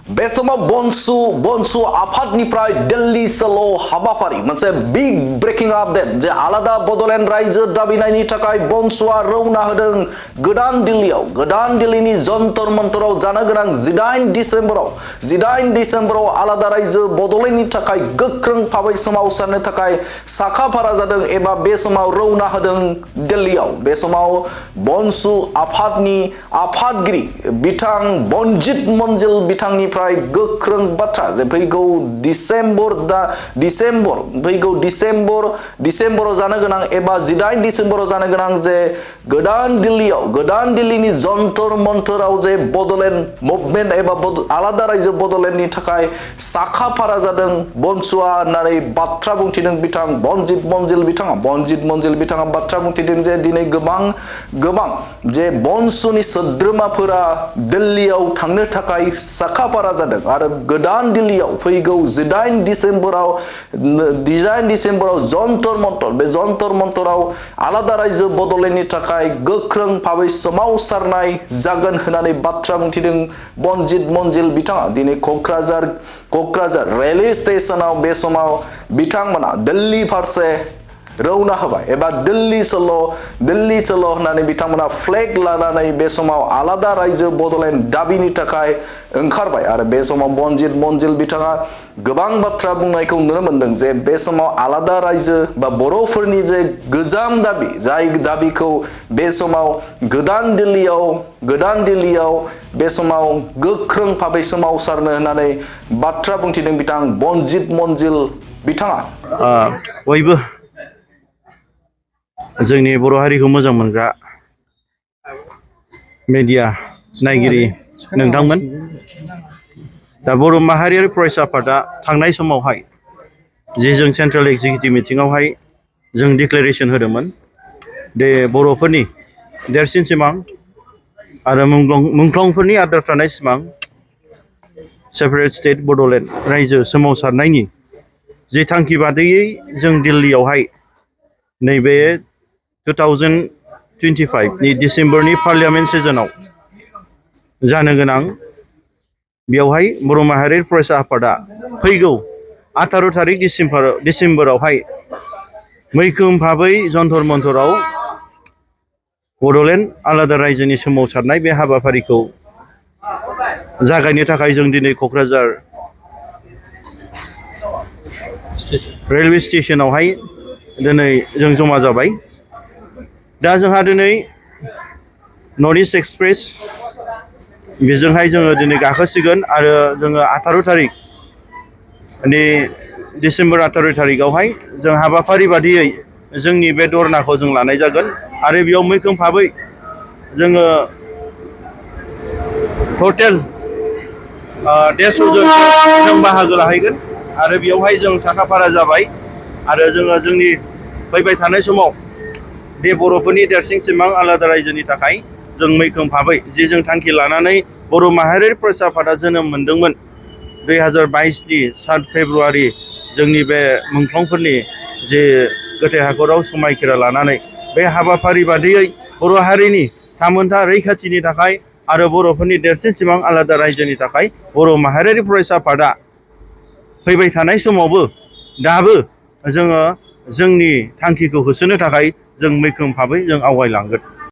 बे समाव BoNSU आफादनिफ्राय दिल्ली चलो हाबाफारि मोनसे बिग ब्रेकिं आपडेट जे आलादा बड'लेण्ड रायजो दाबिनायनि थाखाय BoNSUआ रौना होदों गोदान दिल्लीनि जन्तर मन्तराव जानो गोनां 18 डिसेम्बराव आलादा रायजो बड'लेण्डनि थाखाय गोख्रों भाबै सोमावसारनो थाखाय साखाफारा जादों एबा बे समाव रौना होदों दिल्लीयाव। बे समाव BoNSU आफादनि आफादगिरि बिथां बनजित मनजिल बिथांनिफ्राय गोख्रों बाथ्रा जे फैगौ डिसेम्बराव जानो गोनां एबा 18 डिसेम्बराव जानो गोनां जे गोदान दिल्लीनि जन्तर मन्तराव जे बड'लेण्ड मुभमेन्ट एबा आलादा रायजो बड'लेण्डनि थाखाय साखाफारा जादों BoNSUआ होननानै बाथ्रा बुंथिदों बिथां बनजित मनजिल बिथाङा बाथ्रा बुंथिदों जे दिनै गोबां जे BoNSUनि सोद्रोमाफोरा दिल्लीयाव थांनो थाखाय साखाफारा जादों आरो गोदान दिल्लीयाव फैगौ 18 डिसेम्बराव जन्तर मन्तराव आलादा रायजो बड'लेण्डनि थाखाय गोख्रों भाबै सोमावसारनाय जागोन होननानै बाथ्रा बुंथिदों बनजित मनजिल बिथाङा दिनै क'क्राझार रेलवे स्टेशनाव बे समाव बिथांमोना दिल्ली फारसे रौना होबाय एबा दिल्ली चलो होननानै बिथांमोना फ्लेग लानानै बे समाव आलादा रायजो बड'लेण्ड दाबिनि थाखाय ओंखारबाय आरो बे समाव बनजित मनजिल बिथाङा गोबां बाथ्रा बुंनायखौ नुनो मोनदों जे बे समाव आलादा रायजो बा बर'फोरनि जे गोजाम दाबि जाय दाबिखौ बे समाव गोदान दिल्लीयाव बे समाव गोख्रों भाबै सोमावसारनो होननानै बाथ्रा बुंथिदों बिथां बनजित मनजिल बिथाङा। बयबो जोंनि बर' हारिखौ मोजां मोनग्रा मेडिया नायगिरि नोंथांमोन दा बर' माहारियारि फरायसा आफादा थांनाय समावहाय जे जों सेन्ट्रेल एक्जिकिउटिभ मिटिङावहाय जों डिक्लेरेसन होदोंमोन दे बर'फोरनि देरसिन सिमां आरो मुंख्लंफोरनि आद्रा थानाय सिमां सेपारेट स्टेट बड'लेण्ड रायजो सोमावसारनायनि जे थांखि बादियै जों दिल्लीयावहाय नैबे 2025 डिसेम्बरनि पार्लियामेन्ट सेसनाव जानो गोनां बेवहाय बर' माहारियारि फरायसा आफादा फैगौ 18 थारिख डिसेम्बरावहाय मैखोम भाबै जन्तर मन्तराव बड'लेण्ड आलादा रायजोनि सोमावसारनाय बे हाबाफारिखौ जागायनो थाखाय जों दिनै क'क्राझार रेलवे स्टेशनावहाय दिनै जों जमा जाबाय। दा जोंहा दिनै नर्थ इस्ट एक्सप्रेस बेजोंहाय जोङो दिनै गाखोसिगोन आरो जोङो 18 थारिख डिसेम्बर 18 थारिखआवहाय जों हाबाफारि बादियै जोंनि बे धरनाखौ जों लानाय जागोन आरो बेयाव मैखोम भाबै जोङो टटेल 150 जन जों बाहागो लाहैगोन आरो बेयावहाय जों साखाफारा जाबाय आरो जोङो जोंनि फैबाय थानाय समाव बे बर'फोरनि देरसिन सिमां आलादा रायजोनि थाखाय जों मैखोम भाबै जे जों थांखि लानानै बर' माहारियारि फरायसा आफादा जोनोम मोनदोंमोन 2022नि 7 फेब्रुवारि जोंनि बे मुंख्लंफोरनि जे गोथै हाखराव समायखिरा लानानै बे हाबाफारि बादियै बर' हारिनि थामोनथा रैखाथिनि थाखाय आरो बर'फोरनि देरसिन सिमां आलादा रायजोनि थाखाय बर' माहारियारि फरायसा आफादा फैबाय थानाय समावबो दाबो जोङो जोंनि थांखिखौ होसोनो थाखाय जों मैखोम भाबै जों आवगायलांगोन।